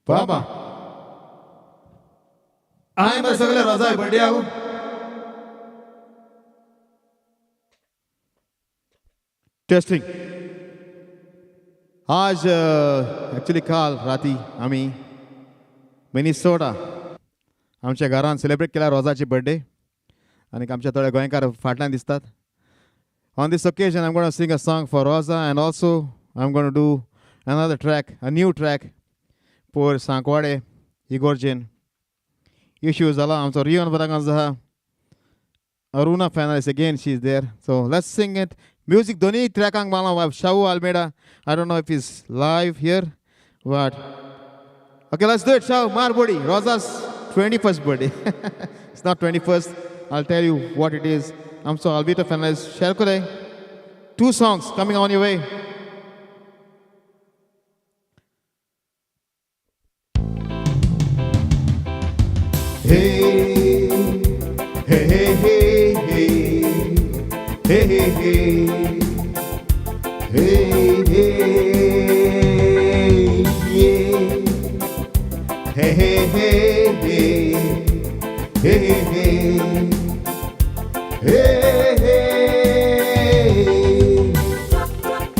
बाबा I मरे सगळे रजा बर्थडे आहो. टेस्टिंग. आज ॲक्च्युली काल राती आम्ही मिनिसोटा आमच्या घरान सेलिब्रेट केला रोजाची बर्थडे आनी आमच्या थोडे गोंयकार फाटल्यान दिसतात. On this occasion, I'm going to sing a song for Rosa, and also I'm going to do another track, a new track for Sankwade, इगोर्जेन. Issue जाला आमचो रियोन बरागांज आहा. Aruna Fernandes again, she's there. So let's sing it. Music दोन्ही ट्रॅकांक मारला Shahu Almeida. I don't know if he's live here, but okay, let's do it. Shahu, मार body. Rosa's 21st birthday. It's not 21st. I'll tell you what it is. आमचो Alberto Fernandes share करे. Two songs coming on your way. Hey, hey, hey, hey, hey, hey, hey, hey, hey, hey, yeah. Hey, hey, hey, hey, hey, hey, hey, hey.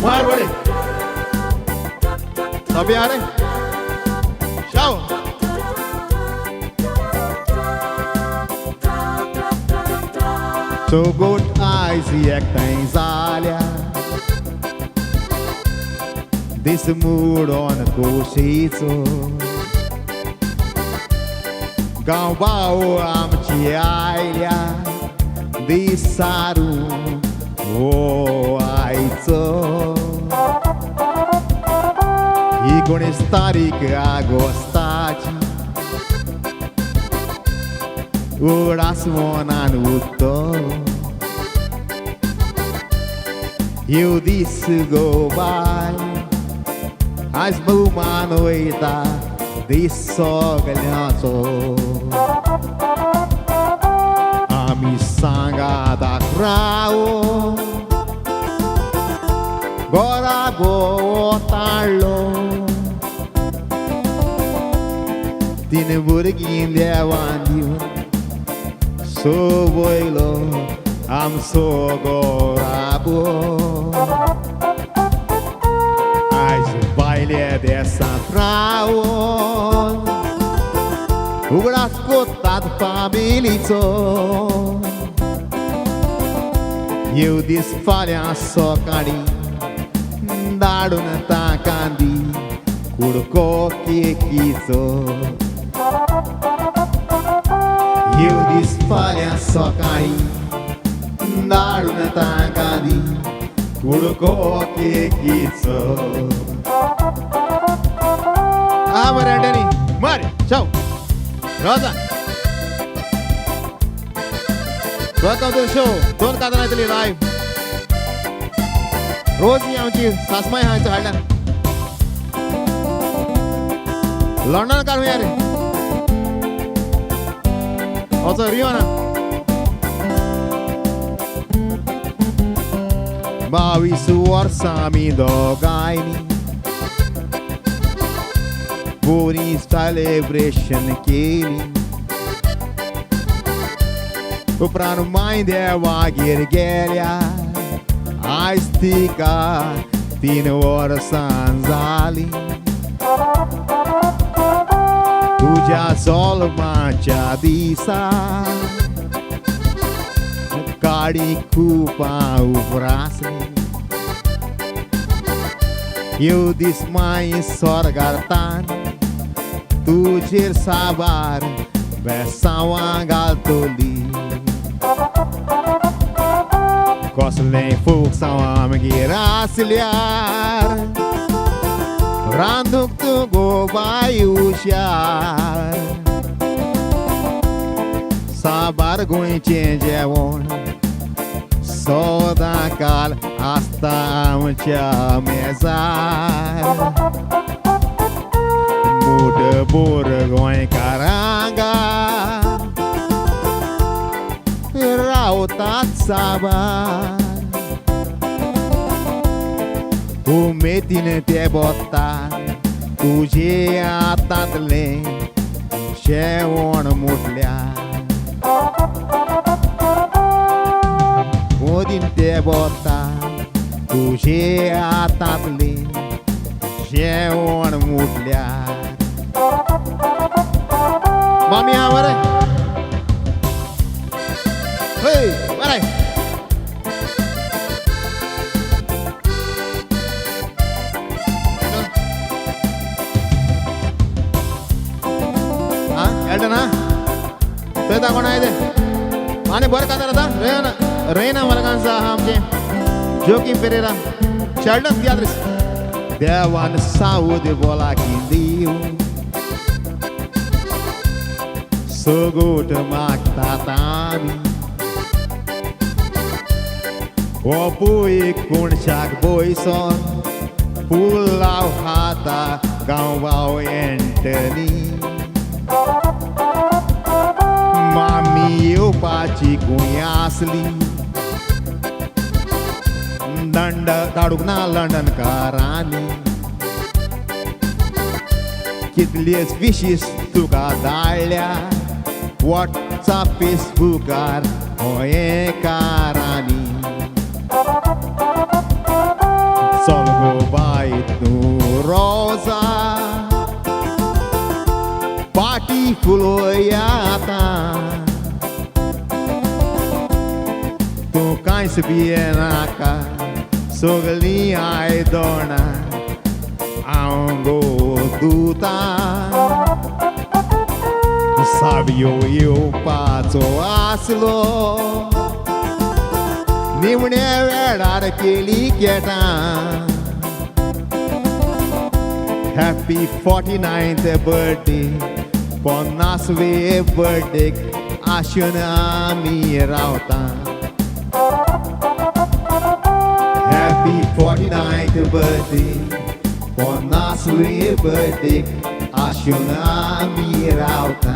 मार बड़े सभी आ रहे. Shao. So good eyes एकठांय जाल्या दीस मोडून खोशेचो गांव भाव आमची आयल्या दीस सारून हो आयचो. 19 तारीख आगोस्ताची उगडास मनान उरतो. येव दीस गो बाय आज भोवमान वयता दीस सगल्यांचो. आमी सांगाताक रावो गोरा भोंवताडलो तीन भुरगीं देवान दिवन सोबयलो आमचो गोराबो. आयज भायल्या देसांत रावोन उगडास कोतात फामिलीचो. येव दीस फाल्यां सकाळीं धाडून तांकां दी कुडको केकीचो. येव दीस फाल्यां सकाळीं धाडून तांकां दी कुडको केकीचो. आ मरे अँटनी मार. चाव Rosa. Welcome to the show. दोन कादरां येतली लायव्ह. रोज ही आमची सासमाय हांच्या हाडल्या लंडन काडूया रे. असो रियोना. 22 वर्सां आमी दोगांयनी बरी सेलिब्रेशन केली. उपरांत माय देवागेर गेल्या आयज तिका 3 वर्सां जालीं. तुज्या जल्माच्या दिसा काळी कुपां उप्रासली. येव दीस माय स्वर्गार तान तुजेर साबार बेसांवां घालतली. कसलें फोगसांव आमगेर आसल्यार रांदूंक तूं गो बाय हुशार. साबार गोंयचें जेवण सदां काल आसता आमच्या मेजार. मूठ बोर गोंयकारांगा रावतात साबार. उमेदीन ते बोत्तात तुजे हातांतलें जेवण मुटल्यार मोदीन ते बोता तुजे हातांतलें जेवण मुटल्यार. मामी हा बरें हय बरें. ना थंय कोण आयले आनी बरें कांतार आतां रेना रेना मरगांचा आहा आमचें जोकीम पेरेरा शेल्डन तियात्रीस. देवान सावद बोला की दिव सगोट मागतात आमी हो पळय कोणशाक बोयसोन पुलाव खाता गांवाव एंटनी. मामी येवपाची गुंय आसली दंड धाडूंक ना लंडनकारांनी कितलेच विशीस तुका धाडल्या वॉट्सअप फेसबुकार गोंयकारांनी. चल गो बाय तूं रोजा पाटी फुलोया आतां तूं कांयच भियेनाका सगळीं आयदनां हांव गो दुता. सावयो येवपाचो आसलो निमणे वेळार केली केटां. हॅपी 49th birthday 50वे बर्थडेक आशेन आमी रावता. हॅपी 49th birthday 50वे बर्थडेक आशेन आमी रावता.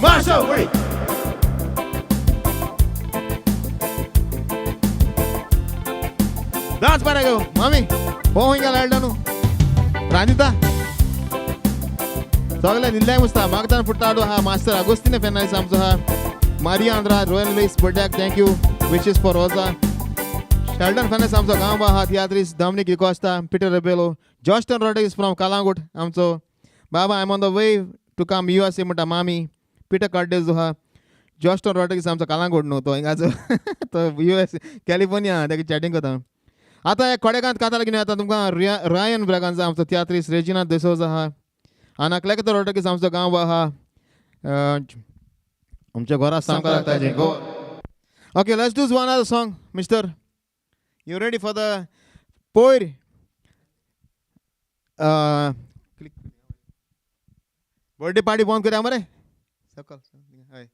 Marshall, wait. Dance para go, mami. हो हिंगा लाडला न्हू रांदिता सगळे निल्ल्याक मुसता मागतान फुडताडो आहा मास्टर आगोस्तीन फेर्नांडीस आमचो आहा मारिया आंद्रा रॉयल लुईस बर्थडेक thank you wishes for Rosa. Sheldon Fernandes आमचो गांव आहा तियात्रीस Dominic D'Costa Peter Rebelo Johnston Rodrigues from Calangute आमचो बाबा I am on the way to come U S A म्हणटा मामी पिटर कार्डेज आहा. जॉस्टन रॉड्रिगीस आमचो कालांगूट न्हू तो हिंगाचो तो यू एस कॅलिफोर्निया ताका चॅटींग करता. आतां एक कोडेकांत कांतार घेवन येता तुमकां रायन ब्रागांजा आमचो तियात्रीस रेजिना देसोजा आहा आना क्लेकतो रॉड्रिगीस आमचो गांव आहा आमच्या घरा सामकार लागता गो. Okay let's do one other song mister. You ready for the पोयर बर्थडे पार्टी बंद करया मरे सकल हय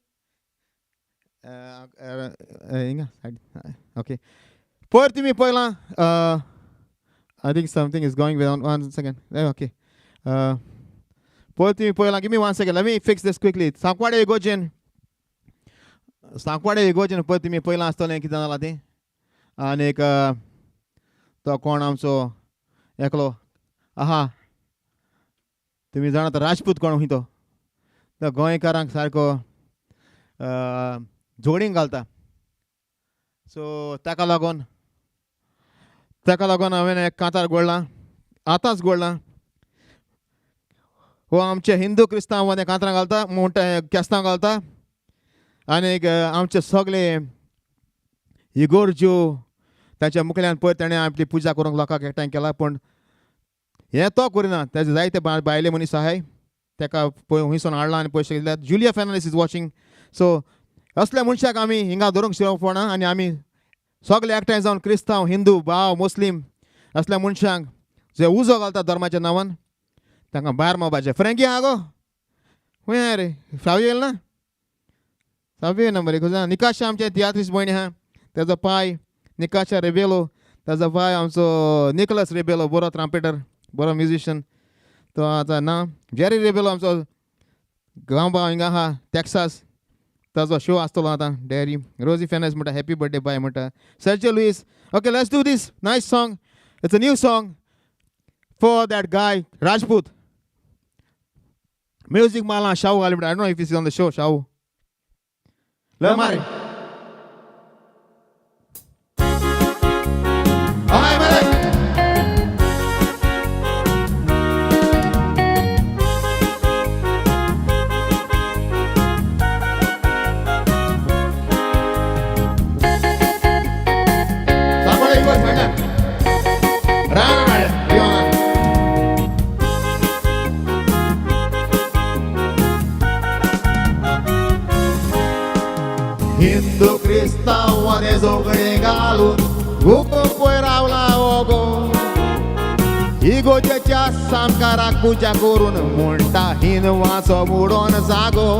हिंगा ओके पयर तुमी पळयलां. I think something is going with one second. Okay पयर तुमी पळयलां. Give me one second, let me fix this quickly. Sankwade इगोजेन सांकवाडे इगोजेन पयर तुमी पळयलां आसतलें कितें जालां तें. आनीक तो कोण आमचो एकलो आहा तुमी जाणा तो राजपूत कोण खंय तो तो गोंयकारांक सारको जोडींक घालता. सो ताका लागून हांवें एक कांतार गोडलां आतांच गोडलां. हो आमचे हिंदू क्रिस्तांव मदें कांतरां घालता म्हणटा केस्तांव घालता आनीक आमचे सगळे इगोर्ज्यो ताच्या मुखल्यान पयर ताणें आपली पुजा करूंक लोकांक एकठांय केला. पूण हें तो करिना तेजे जायते बायले मनीस आहाय ताका पळय हुंयसून हाडला आनी पयशे दिल्यात. Julia Fernandes is watching. So असल्या मनशाक आमी हिंगा धरूंक शकना आनी आमी सगळे एकठांय जावन क्रिस्तांव हिंदू भाव मुस्लीम असल्या मनशांक जे उजो घालता धर्माच्या नांवान तांकां भायर मारपाचें. फ्रेंकी आहा गो खंय आहा रे सावी येयल ना सावी येना मरे खंय. निकाशा आमचें तियात्रीस भयणी आहा तेजो पाय निकाशा रेबेलो ताजो पाय आमचो निकलस रेबेलो बरो ट्रांपेटर बरो म्युजिशियन तो आतां ना. जेरी रेबेलो आमचो गांव भाव हिंगा आहा टॅक्सास ताजो शो आसतलो आतां डॅरी रोजी फेर्नांडीस म्हणटा हॅपी बर्थडे बाय म्हणटा Sergio Luis. Okay, let's do this nice song. It's a new song for that guy Rajput. Music माला शाहू घाली म्हणटा. I don't know if is on the show. Shahu ल मारे. हय मरे. सापडे एक वर्स म्हणटा. रान मारे यो. हिंदू क्रिस्तांवाने झगडें घालून हुकूम पयर रावला ओगो. इगोजेच्या सामकाराक पुजा करून म्हणटा हिंदवाचो मुडोन जागो.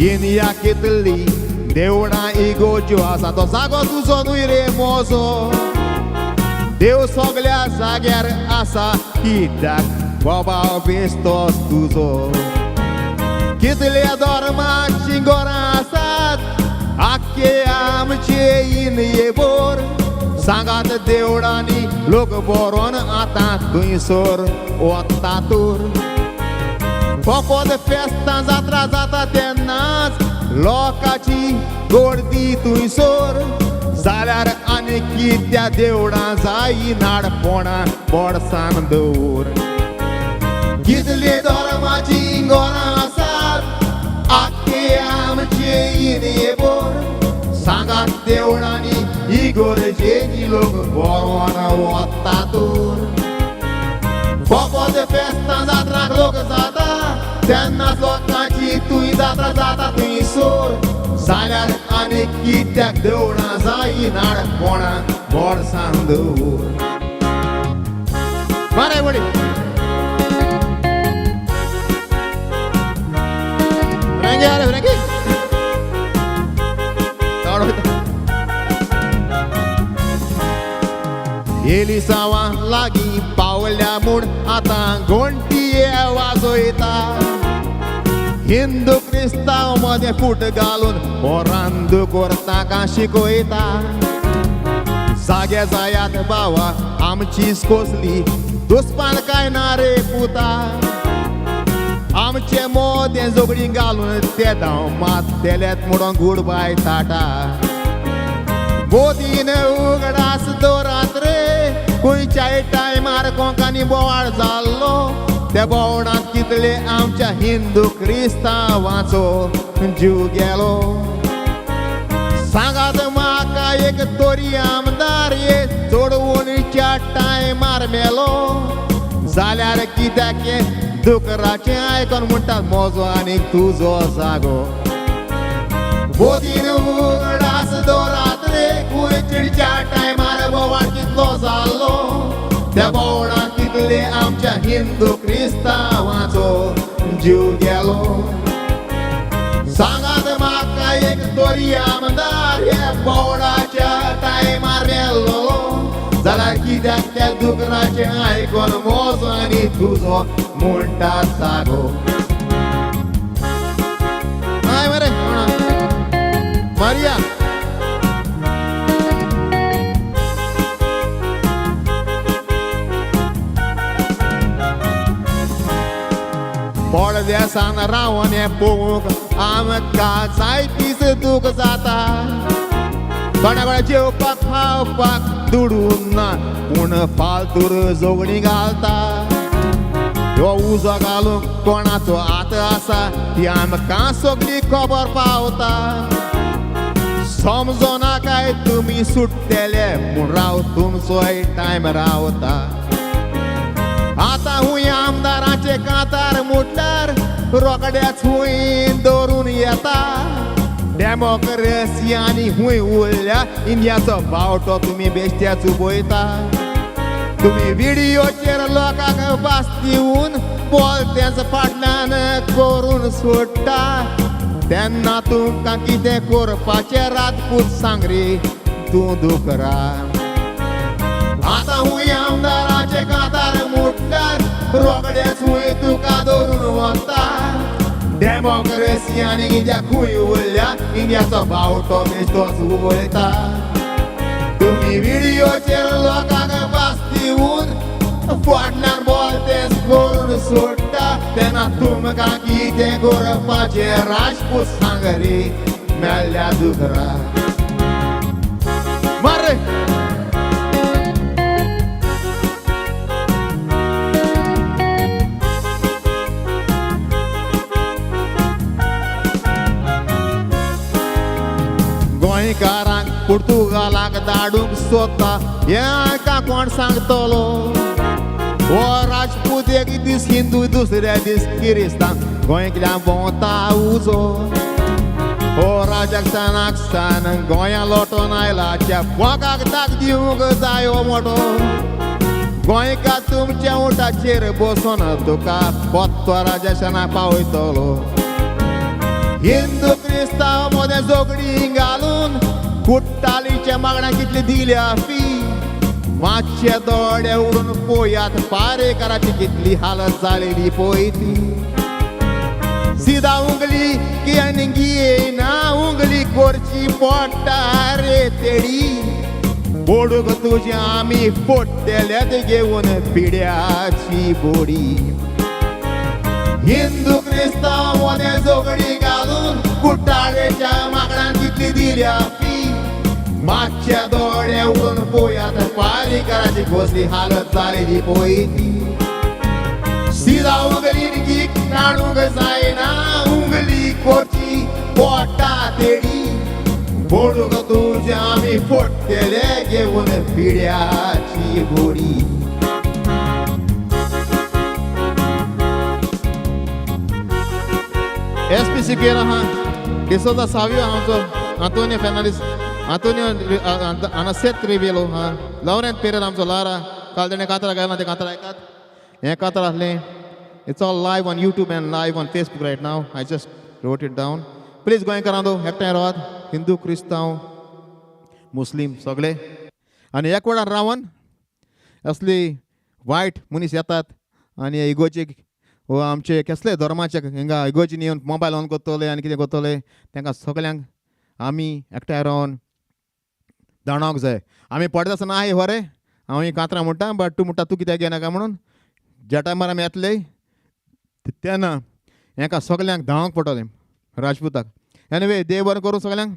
इंडिया कितली देवळां इगोज्यो आसा तो जागो तुजो न्हय रे मोजो. देव सगल्या जाग्यार आसा कित्याक बोबाव बेस्तोच तुजो. कितल्या धर्माचीं घरां आसात आख्खे आमचे इंडिये भर. सांगात देवळांनी लोक बरोवन आतां थंयसर वता तर. फकत फेस्तां जात्रा जाता तेन्नाच लोकांची गर्दी थंयसर. जाल्यार आनी कित्या देवळां जाय नाडपणां बोडसान दवर. कितली धर्माचीं घरां आसात आख्खे आमचे इंडिये भर. सांगात देवळांनी इगोर्जेनी लोक बरोवन वता तर. फकत फेस्तां जात्रांक लोक जाता तेन्नाच लोकांची थंय जात्रा जाता थंयसर. जाल्यार आनी कित्याक देवळां जाय नाडपणां बोडसान दवर. बरें वडी Frankie, अरे फ्रँकी. एलिसांवा लागीं पावल्या म्हूण आतां घोंटिये वाजयता. हिंदू क्रिस्तांव मदें फूट घालून होरान दुकोर ताका शिकयता. जागे जायात बावा आमचीच कसली दुस्मान काय ना रे पुता. आमचे मोदें झगडीं घालून ते धांव मारतेलेत म्हणून गूड बाय टाटा. मोदीन उगडास दवरात रे खंयच्याय टायमार कोंकानी बोवाळ जाल्लो. त्या बोवडांत कितले आमच्या हिंदू क्रिस्तांवाचो जीव गेलो. सांगात म्हाका एक तरी आमदार ये चोडवणीच्या टायमार मेलो. जाल्यार कित्याक हें दुकराचें आयकून म्हणटात म्हजो आनी तुजो जागो. मोदीन उगडास दवरात रे खंयच्या टायमार बोवाळ कितलो जाल्लो. त्या बोवडांत कितले आमच्या हिंदू क्रिस्तांवाचो जीव गेलो. सांगात म्हाका एक तरी आमदार हे बोवडाच्या टायमार मेल्लो. जाल्यार कित्याक त्या दुकराचें आयकून म्हजो आनी तुजो म्हणटा जागो. हय मरे मारिया. पडदेसान रावन हें पळोवंक आमकां जायतीच दूख जाता. कोणा कोणा जेवपाक खावपाक दुडू ना पूण फालतूर झगडीं घालता. ह्यो उजो घालूंक कोणाचो हात आसा ती आमकां सगळी खबर पावता. समजोना काय तुमी सुट्टेले म्हूण राव तुमचोय टायम रावता. आतां हुंय आमदाराचे कांतार मुटल्यार रोखड्याच हुंय दवरून येता. डेमोक्रेसी आनी हुंय उरल्या इंडियाचो बावटो तुमी बेश्ट्याच उबयता. तुमी व्हिडियोचेर लोकांक भास दिवन बोल तेंच फाटल्यान करून सोडटा. तेन्ना तुमकां कितें करपाचें राजपूत सांग रे तूं दुकरा. आतां हुंय आमदाराचे कांतार मुटल्यार रोखडेच हुंय तुका धरून वता. डेमोक्रेसी आनी इंडिया खूंय उरल्या, इंडियाचो बावटो बेश्टोच उबयता. तुमी व्हिडियोचेर लोकांक भास दिवन फाटल्यान बोलतें करून सोडटा, तेन्ना तुमकां कितें करपाचें राजपूत सांग रे मेल्ल्या दुकरा. मार गोंयकारांक पुर्तुगालाक धाडूंक सोदता हें हांकां कोण सांगतलो? हो राजपूत एक दीस हिंदू दुसऱ्या दीस किरिस्तांव, गोंयतल्यान भोंवता उजो. हो राजस्थानाक सान गोंया लोटोन आयला, त्या बोगाक ताक दिवंक जाय हो मोटो. गोंयकार तुमच्या उंटाचेर बसून तुका पोत्तो राजस्थानाक पावयतलो. हिंदू क्रिस्तांव मदें झगडीं घालून कुट्टालीच्या मागण्या कितली दिल्या फी. मातशे दोळे उडून पोयात पारेकाराची कितली हालत जालेली पोय ती. सिदा उंगली की आनी ना उंगली करची पोटा रे तेडी, बोडूक तुजी आमी फोडटले घेवन पिड्याची बोडी. हिंदू क्रिस्तांव मदें झगडीं घालून कुट्टाळेच्या मागण्यान कितली दिल्या फी. मातशे दोळे उडून पोयात पारेकाराची कसली हालत जालेली पोय ती. सिदा उंगली की काडूंक जायना उंगली करची पोटा तेडी, बोडूक तुजे आमी फोडटले घेवन पिड्याची बोडी. एस पी सिक्वेरा आहा, डिसोजा सावियो आहा आमचो, आंतोनियो फेर्नांडीस, आंतोनियो अनासेत रिबेलो आहा, लॉरेंत पेरेर आमचो लारा, काल तेणें कातरां गायलां, तें कातरां आयकात. हें कातर आसलें. It's all live on YouTube and live on Facebook right now. I just wrote it down. Please गोंयकारां एकठांय रावात, हिंदू क्रिस्तांव मुस्लीम सगळे, आनी एकवटान रावन असली वायट मनीस येतात आनी इगोचेक वो आमचे कसले धर्माचे हिंगा इगोजीन येवन मोबायल ऑन करतले आनी कितें करतले, तांकां सगल्यांक आमी एकठांय रावन दाणोवंक जाय. आमी पडटा आसतना आहा बरें, हांव ही कातरां म्हणटा, बट तूं म्हणटा तूं कित्याक घेनाका म्हणून. ज्या टायमार आमी येतले तेन्ना हेका सगल्यांक धांवंक पडटलें राजपुताक. एनिवे देव बरें करूं सगल्यांक.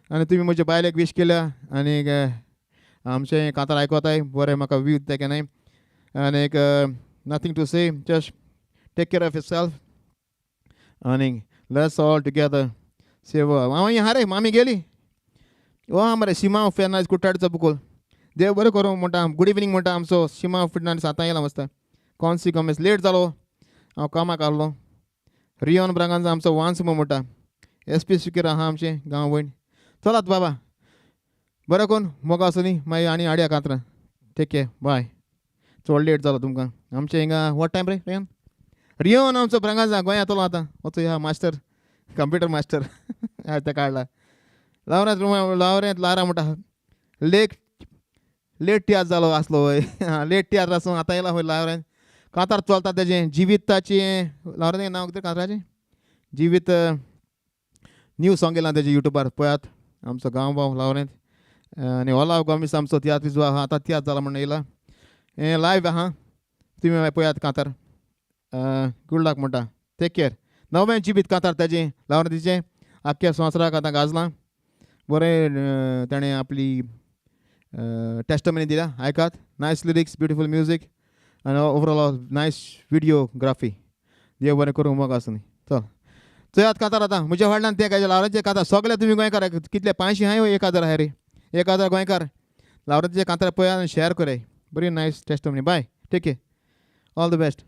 आनी तुमी म्हज्या बायलेक वीश केल्या आनी आमचें कांतार आयकोताय बरें, म्हाका व्यू दिता केन्नाय. आनी nothing to say, just take care of yourself आनी let's all together save. हांव आहा रे, मामी गेली. ओ आहा मरे शिमा फेर्नांडीस कुट्टाडीचो बुकोल. देव बरें करूं म्हणटा, गुड इवनींग म्हणटा आमचो शिमा फेर्नांडीस आतां येयला मस्त. कॉन्सी गोमेस लेट जालो, हांव कामाक आहलो. रियोन ब्रागांजा आमचो वांस म्हणटा. एस पी सिकेर आहा आमचें गांव वयण. चलात बाबा, बरें कोन मोग आसूं न्ही, मागीर आनी हाडया कातरां. टेक केर, बाय. चड लेट जालो तुमकां. आमचें हिंगा what time रे रियोन? रियोन आमचो ब्रागांजा गोंयांत येतलो आतां, वचो ह्या मास्टर, कंप्युटर मास्टर तें काडला. लावऱ्यांत लावऱ्यांत लारा म्हणटा लेट लेट टियार जालो आसलो वय, लेट टियार आसूं आतां येयला खंय लावऱ्यांत. कांतार चलता तेजें जिविताचें, लावऱ्यांत नांव कितें कांताराचें? जिवीत न्यू सॉंग येयलां तेजें युट्यूबार पळयात. आमचो गांव भाव लावऱ्यांत. आनी ओलाव गोमीस आमचो तियात्रीस्त आहा, आतां तियात्र जाला म्हणून येयला. हें लायव आहा, तुमी पळयात कांतार. गूड लक म्हणटा, टेक केर. नवें जिवीत कांतार तेजें लावऱ्यांतीचें आख्ख्या संवसाराक आतां गाजलां. बरें ताणें आपली टेस्टमनी दिल्या, आयकात. नायस लिरिक्स, ब्युटिफूल म्युजीक आनी ओवरऑल नायस विडियोग्राफी. देव बरें करूं, मोग आसूं. चल चयात कांतार आतां म्हज्या फाटल्यान तें काय लावऱ्यांचे कांतार सगळे तुमी गोंयकार कितले 500 आहाय, 1000 आहाय रे, 1000 गोंयकार लावऱ्यांचे कांतार पळयात आनी शेअर कराय. बरी nice testimony. Bye, take care, all the best.